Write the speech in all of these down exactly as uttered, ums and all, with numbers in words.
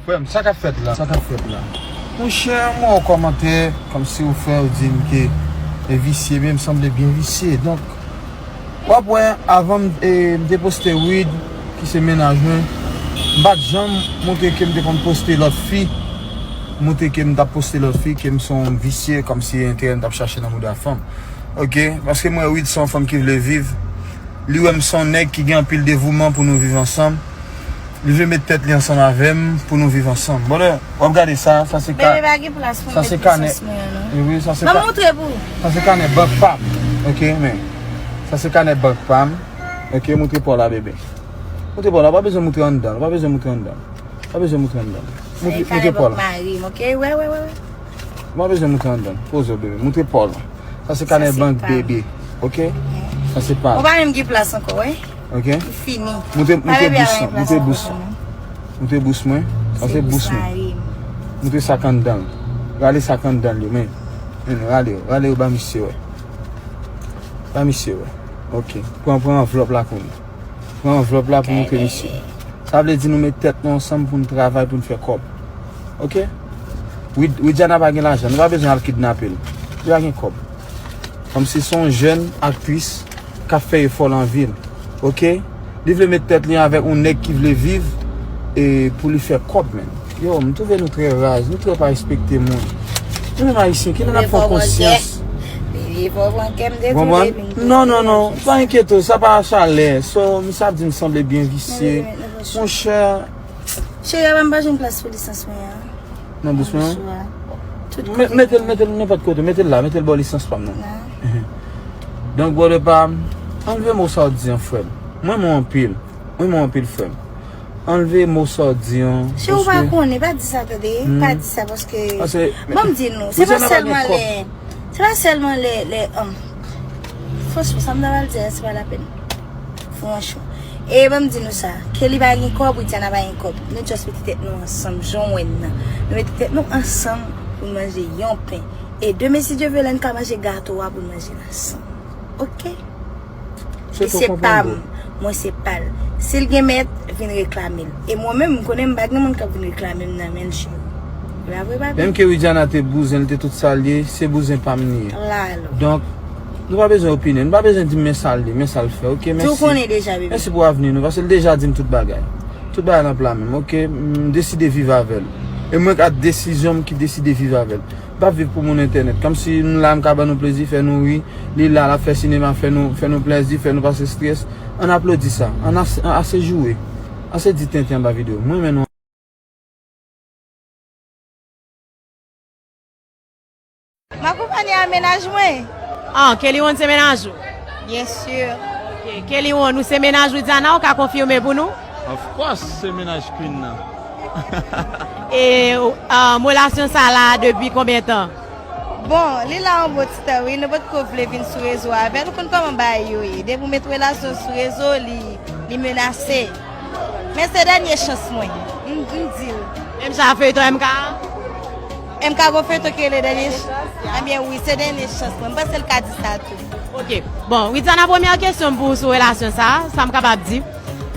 Frè m, sa k ap fèt la? Sa k ap fèt la? Monchè, mwen wè kòmantè, kòmsi ou fè, ou di m ke e visye, men m sanble byen visye. Donk, w ap wè, avan m, e, m te poste Wid, ki se mennaj mwen, m pa t janm montre ke m te konn poste lòt fi, montre ke m t ap poste lòt fi, ke m se yon visye, kòmsi enterè m t ap chache nan bouda fanm. Oke? Paske m wè Wid se yon fanm ki vle viv. Li wè m se yon nèg ki gen anpil devouman pou nou viv ansanm. Li vle met tèt li ansanm avè m pou nou viv ansanm. Brother, w ap gade sa, sa se ka, Bebe, pa gen plas pou sa m se met kanè, lis mwen an, non. Wi, wi, sa se Ban m ka, montre pou ou. Sa se kanè bank pa m. Oke, men. Sa se kanè bank pa m. Oke, montre pa w la, bebe. Montre pa w la, pa bezwen montre anndan, pa bezwen montre anndan. Pa bezwen montre anndan. Montre, montre pa w la. Mari m, oke? Wè, wè, wè, wè. Mwen bezwen moutre anndan. Poze w, bebe. Moutre pa w la. Sa se kanè bank, bebe. Oke? Sa se pa. Ou pa menm gen plas ankò, wi. Oke? Ou fini. Moutre, moutre bous lan. Moutre bous lan. Moutre bous mwen. Sa se bous mwen. Moutre sa k anndan l. Rale sa k anndan l yo, men. Men, rale yo. Rale yo ba misye wè. Ba misye wè. Oke. Pran, pran anvlòp la kounye a. Pran anvlòp la pou moutre misye. Sa vle di nou met tèt nou ansanm pou n travay, pou n fè kòb. Oke? Wid-, Widiana pa gen lajan. Nou pa bezwen al kidnape l. Li pa gen kòb. Kòmsi se yon jèn aktris k ap fè efò nan vi l. Oke? Li vle met tèt li avèk yon nèg ki vle viv e pou li fè kòb, menm. Yo, m twouve nou trè raz, nou trè pa respekte moun. Nou menm Ayisyen, kilè n ap fè konsyans? Ou konprann? Non, non, non, pa enkyete w, sa pa chalè. So, misye ap di m sanble byen visye. Monchè. Cheri, apa m pa jwenn plas pou lisans mwen an? Nan bous mwen an? Mete l, mete l nenpòt kote, mete l la, mete l bò lisans pa m nan. Donk, brother pa m, anlve mo sa w di an, frè m. Mwen renmen w anpil. Mwen renmen w anpil, frè m. Anlve mo sa w di an. Si ou pa konnen, pa di sa, tande. Pa di sa, paske, bon, m di nou, se pa sèlman lè, se pa sèlman lè, lè, um, franchman, sa m ta pral di a, se pa lapèn. Franchman. E ban m di nou sa, Kelly pa gen kòb, Widiana pa gen kòb. Nou just mete tèt nou ansanm, jan w wè n nan. Nou mete tèt nou ansanm pou n manje yon pen. E demen, si Dye vle, n ka manje gato a pou n manje l ansanm. Oke? Misye pa m, mwen se pa l. Si l gen mèt, vin reklame l. E mwen menm, m konnen m pa gen moun k ap vin reklame m nan men l, cheri. E pa vre, papi? Menm ke Widiana te bouzen, l te tout sa l ye, se bouzen pa m li ye. Donk, nou pa bezwen opine, nou pa bezwen di m men sa l ye, men sa l fè, oke, mèsi. Ou konnen deja, bebe. Mèsi pou avni nou, paske l deja di m tout bagay. Tout bagay nan pla men m, oke? M deside viv avè l. E mwen ak desizyon m ki deside viv avè l. M p ap viv pou moun entènèt. Kòmsi m la, m ka ban nou plezi, fè nou ri. Li la, l ap fè sinema, fè nou, fè nou plezi, fè nou pase estrès. Ann aplodi sa. Ann ase, ann ase joure. Ase di tenten anba videyo. Mwen renmen nou. M akonpanye a mennaj mwen. Ah, Kelly One se mennaj ou? Byen si. Ok, Kelly One, ou se mennaj Widiana, ou ka konfime pou nou? Of course, se mennaj Queen nan. E, um, relasyon sa la depi konbyen tan? Bon, li la yon bon ti tan, wi. Nou potko vle vin sou rezo avè l. Ou konn kòman bagay yo ye. Depi w met relasyon sou rezo, li, li menase. Men se dènye chans mwen. M, m di l. Menm jan ak feyton M K a? M K a gon feyton ki rele dènye chans. Ebyen, wi, se dènye chans mwen. M panse l ka di sa tou. Ok. Bon, Widiana, premyè kesyon m pou ou sou relasyon sa, sa m kapab di.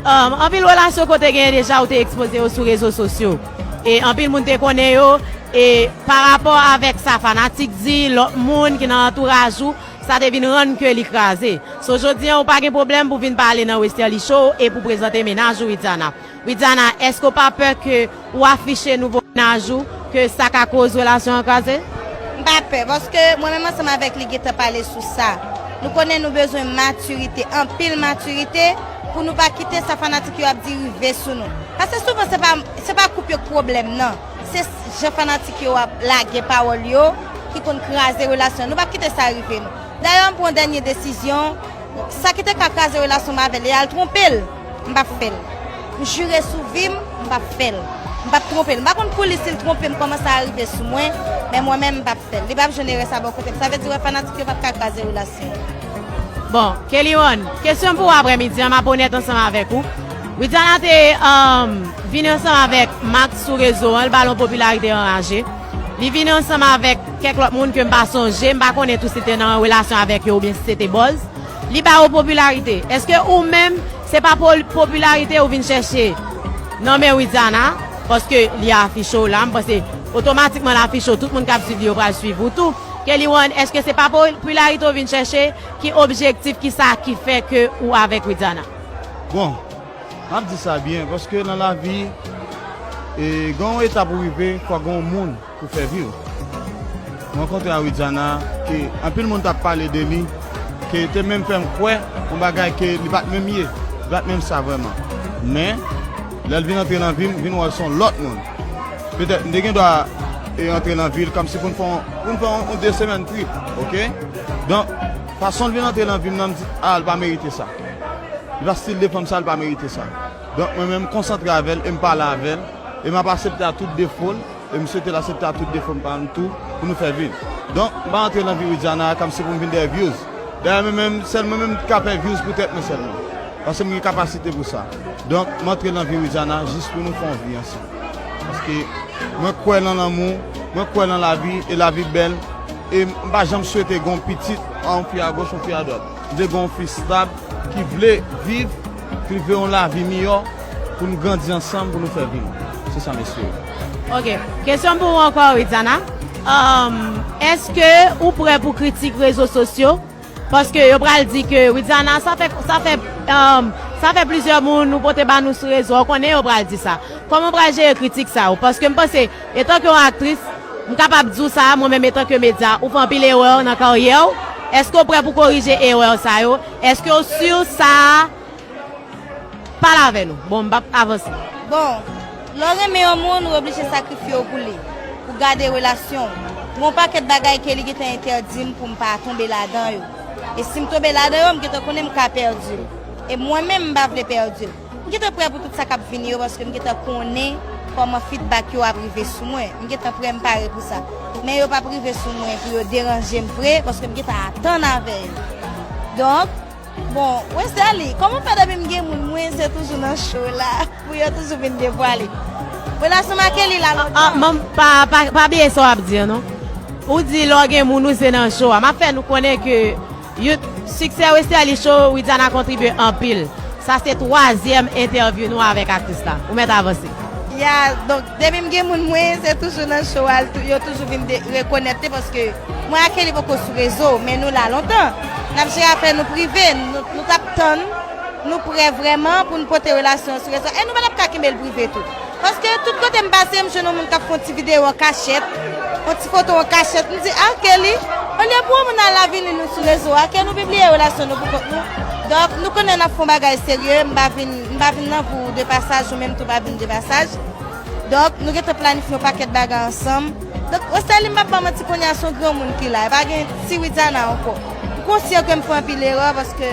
Um, anpil relasyon kote genyen deja ou te ekspoze yo sou rezo sosyo. E anpil moun te konnen yo. E pa rapò avèk sa fanatik di, lòt moun ki nan antouraj ou, sa te vin rann ke li kraze. So, jodi an, ou pa gen pwoblèm pou vin pale nan Westerlie Show e pou prezante mennaj ou, Widiana. Widiana, èske w pa pè ke ou afiche nouvo mennaj ou, ke sa ka koz relasyon an kraze? M pa pè, paske mwen menm ansanm avèk li gentan pale sou sa. Nou konnen nou bezwen matirite, anpil matirite, pou nou pa kite sa fanatik yo ap di rive sou nou. Paske souvan se pa, se pa koup yo k pwoblèm nan. Se jan fanatik yo ap lage pawòl yo ki konn kraze relasyon. Nou p ap kite sa rive nou. Dayè, m pran dènye desizyon. Sa ki te ka kraze relasyon m avè l, e al twonpe l, m p ap fè l. M jire sou vi m, m p ap fè l. M p ap twonpe l. M pa konn pou li, si l twonpe m, kòman sa rive sou mwen, men mwen menm, m p ap fè l. Li p ap jwenn erè sa bò kote m. Sa vle di, wè, fanatik yo p ap ka kraze relasyon. Bon, Kelly One, kesyon pou w aprè midi an, m ap onèt ansanm avèk ou. Widiana te, um, vin ansanm avèk Max sou rezo an, l ba l yon popilarite anraje. Li vin ansanm avèk kèk lòt moun ke m pa sonje, m pa konnen tou si te nan relasyon avèk yo oubyen si se te buzz. Li ba yo popilarite. Èske ou menm, se pa po-, popilarite ou vin chèche nan men Widiana? Paske li afiche w la, m panse otomatikman l afiche w, tout moun k ap swiv li yo pral swiv ou tou. Kelly One, èske se pa popilarite w vin chèche? Ki objektif, ki sa ki fè ke ou avèk Widiana? Bon, m ap di sa byen, paske nan lavi, e, gen yon etap ou rive, fò gen yon moun pou fè vi w. Mwen rankontre a Widiana, ke anpil moun t ap pale de li, ke te menm fè m kwè yon bagay ke li pa t menm ye, li pa t menm sa vrèman. Men, lè l vin antre nan vi m, vin wè l se yon lòt moun. Petèt, m te gen dwa e antre nan vi l kòmsi pou n fè yon, pou n fè yon, yon de semèn trip, oke? Donk, fason l vin antre nan vi m nan, m di, a, l pa merite sa. Li pa stil de fanm sa, li pa merite sa. Donk, mwen menm, m konsantre avè l e m pale avè l, e m ap asepte a tout defo l, e m swete l asepte a tout defo m pa m tou, pou nou fè vi n. Donk, m pa antre nan vi Widiana kòmsi pou m vin dèyè views. Dayè, mwen menm, sèl mwen menm ki ka fè views pou tèt mwen sèlman. Paske m gen kapasite pou sa. Donk, m antre nan vi Widiana jis pou nou fè yon vi ansanm. Paske mwen kwè nan lanmou, mwen kwè nan lavi, e lavi bèl. E m pa janm swete gen yon pitit a yon fi agoch, yon fi adwat. M vle gen yon fi stab, ki vle viv, ki vle yon lavi miyò, pou nou grandi ansanm, pou nou fè vi nou. Se sa m espere. Ok. Kesyon m pou ou ankò, Widiana. Um, èske ou prè pou kritik rezo sosyo? Paske yo pral di ke Widiana, sa fè, sa fè, um, sa fè plizyè moun ou pote ba nou sou rezo, ou konnen yo pral di sa. Kòman ou pral jere kritik sa yo? Paske m panse, etanke yon aktris, m kapab di w sa, mwen menm etanke medya, ou fè anpil erè nan karyè w. Èske w prè pou korije erè sa yo? Èske w si sa a? Pale avè nou. Bon, m p ap avanse. Bon, lè w renmen yon moun, ou oblije sakrifye w pou li, pou gade relasyon w. Gen yon pakèt bagay ke li gentan entèdi m pou m pa tonbe ladan yo. E si m tonbe ladan yo, m gentan konnen m ka pèdi l. E mwen menm, m pa vle pèdi l. M gentan prè pou tout sa k ap vini yo, paske m gentan konnen kòman feedback yo ap rive sou mwen. M gentan prè, m pare pou sa. Men yo p ap rive sou mwen pou yo deranje m vre, paske m gentan atann avè yo. Donk, Bon, Westerlie, kòman fè depi m gen moun mwen se toujou nan cho la pou yo toujou vin devwale? Relasyon m ak Kelly la lontan. Ah, ah, pa, pa, pa bliye sa w ap di an non. Ou di lè w gen moun ou se nan cho a. M ap fè nou konnen ke you, siksè Westerlie Show, Widiana kontribye anpil. Sa se twazyèm entèvyou nou avèk aktris la. Ou mèt avanse. Ya, donk, depi m gen moun mwen, se toujou nan cho a, yo toujou vin rekonèt li paske mwen ak Kelly poko sou rezo, men nou la lontan. N ap jere afè nou prive, nou, nou t ap tann, nou prè vrèman pou n pote relasyon an sou rezo. E nou pa t ap ka kenbe l prive tou. Paske tout kote m pase, m jwenn yon moun k ap fè yon ti videyo an kachèt, yon ti foto an kachèt. M di, ah, Kelly, olye pou yon moun al lavini nou sou rezo a, ke nou pibliye relasyon nou pou kont nou. Donk, nou konnen n ap fè yon bagay serye, m pa vin, m pa vin nan pou de pasaj, ou menm tou pa vin de pasaj. Donk, nou gentan planifye yon pakèt bagay ansanm. Donk, Westerlie, m p ap ba w manti, kounye a se yon granmoun ki la. E pa gen ti Widiana ankò. M konsyan ke m fè anpil erè paske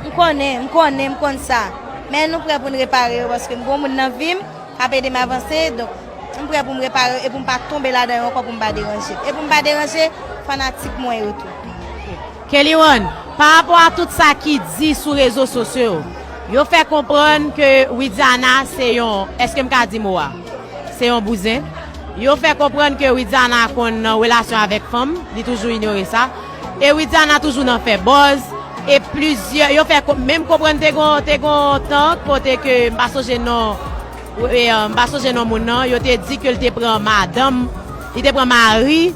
m konnen, m konnen, m konn sa. Men nou prè pou n repare yo paske m gen yon moun nan vi m k ap ede m avanse. Donk, m prè pou m repare yo e pou m pa tonbe ladan yo ankò pou m pa deranje. E pou m pa deranje fanatik mwen yo tou. Kelly One, pa rapò a tout sa ki di sou rezo sosyo yo, yo fè konprann ke Widiana se yon, èske m ka di mo a? Se yon bouzen. Yo fè konprann ke Widiana konn nan relasyon avèk fanm, li toujou inyore sa. E Widiana toujou nan fè buzz. E plizyè, yo fè menm konprann te gon, te gon tan kote ke m pa sonje non, e, m pa sonje non moun nan, yo te di ke l te pran madanm, li te pran mari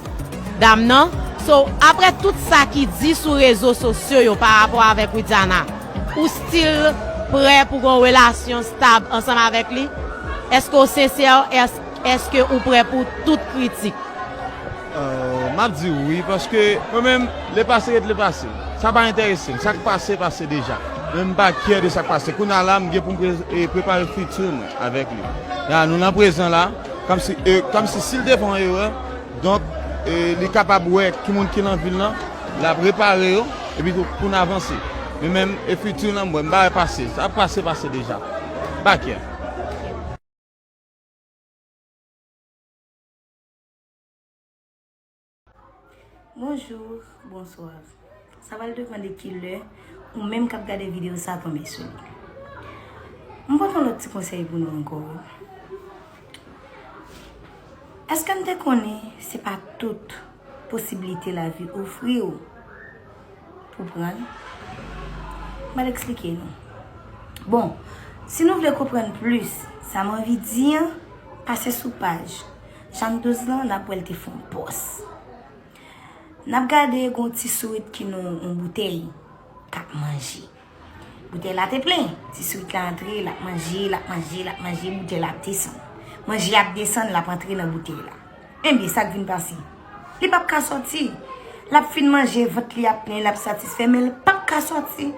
dam nan. So, aprè tout sa ki di sou rezo sosyo yo pa rapò avèk Widiana, ou still prè pou gon relasyon stab ansanm avèk li? Èske w sensè? Èske ou prè pou tout kritik? M ap di wi, paske mwen menm, lepase ret lepase. Sa pa enterese m. Sa k pase, pase deja. Mwen menm, m pa kyè de sa k pase. Kounye a la, m gen pou m pre- e prepare fiti mwen avèk li. La, nou nan prezan la, kòmsi, e, kòmsi si l te fè yon erè, donk, e, li kapab wè ki moun ki nan vi l lan, l ap repare yo, epi tou, pou n avanse. Men menm, e fiti lan, mwen, m pa wè pase. Sa pase, pase deja. M pa kyè. Bonjou, bonswa. Sa pral depann de kilè ou menm k ap gade videyo sa tonbe sou li. M pote yon lòt ti konsèy pou nou ankò wi. Èske n te konnen se pa tout posiblite lavi ofri w pou pran l? M al eksplike nou. Bon, si nou vle konprann plis Sa m anvi di an, pase sou paj Jàn douz lan, n ap wè l te fè yon pòs. N ap gade gon ti sourit ki nan yon boutèy k ap manje. Boutèy la te plen. Ti sourit la antre, l ap manje, l ap manje, l ap manje, boutèy la ap desann. Manje ap desann, l ap antre nan boutèy la. Enben, sa k vin pase? Li p ap ka sòti. L ap fin manje, vant li ap plen, l ap satisfè, men l p ap ka sòti.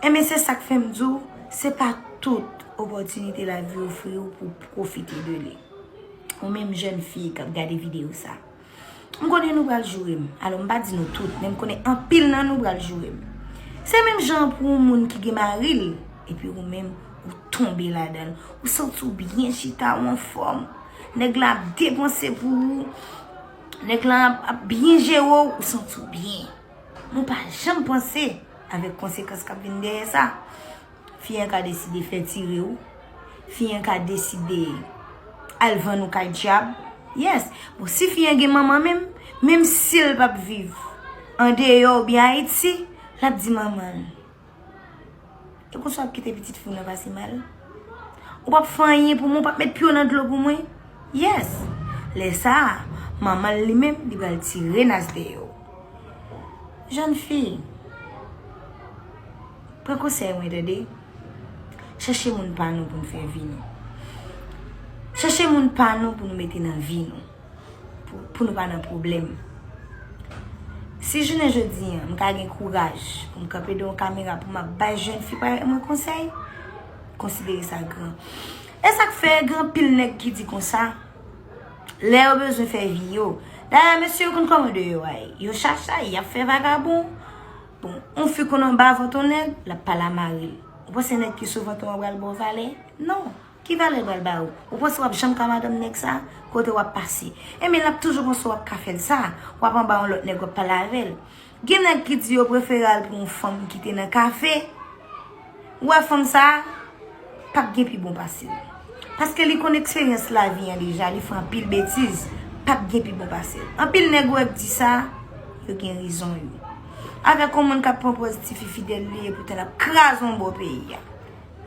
Enben, se sa k fè m di w, se pa tout opòtinite lavi ofri w pou w pwofite de li. Ou menm jèn fi k ap gade videyo sa. M konnen nou pral joure m. Alò, m pa di nou tout, men m konnen anpil nan nou pral joure m. Se menm jan pou yon moun ki gen mari l, epi ou menm, ou tonbe ladan l. Ou santi w byen chita, ou anfòm. Nèg la ap depanse pou ou. Nèg la ap, ap byen jere w, ou santi w byen. Mwen pa janm panse avèk konsekans k ap vin dèyè sa. Fi an ka deside fè tire w. Fi an ka deside al vann ou kay dyab. Yes. Bon, si fi an gen manman menm, menm si l p ap viv andeyò oubyen Ayiti, l ap di manman l. E konsa w ap kite pitit fi w nan pase mal? Ou p ap fè anyen pou mwen, ou p ap met pye w nan dlo pou mwen? Yes. Lè sa a, manman l li menm, li pral tire nas dèyè w. Jèn fi, pran konsèy mwen, tande. Chèche moun pa nou pou n fè vi nou. Chèche moun pa nou pou nou mete nan vi nou. Pou, pou nou pa nan pwoblèm. Si jounen jodi an, m ka gen kouraj pou m kanpe devan yon kamera pou m ap bay jèn fi parèy mwen konsèy, konsidere sa gran. E sa k fè gen anpil nèg ki di konsa, lè yo bezwen fè vi yo. Dayè, mesye yo konn kòman deyò a ye. Yo chacha, y ap fè vagabon. Bon, yon fi konn anba vant yon nèg, l ap pale a mari l. Ou panse nèg ki sou vant ou an pral ba w valè? Non. Ki valè l pral ba ou? Ou panse w ap janm ka madanm nèg sa? Kote w ap pase? Enben, l ap toujou panse w ap ka fè l sa. W ap anba yon lòt nèg, w ap pale avè l. Gen nèg ki di yo prefere al pou yon fanm ki te nan kafe. Ou wè fanm sa a, p ap gen pi bon pase l. Paske li konn eksperyans lavi an deja, li fè anpil betiz, p ap gen pi bon pase l. Anpil nèg ou wè k di sa, yo gen rezon yo. Avèk yon moun k ap pran pòz tifi fidèl li ye, poutan l ap kraze yon bò peyi a.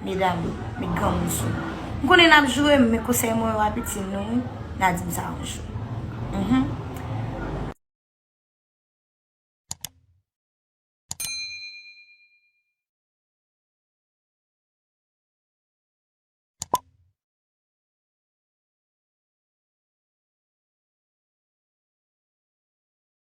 Medam, met granmoun sou nou. M konnen n ap joure m, men konsèy mwen yo a pitit nou, wi, n a di m sa yon jou. Mhm.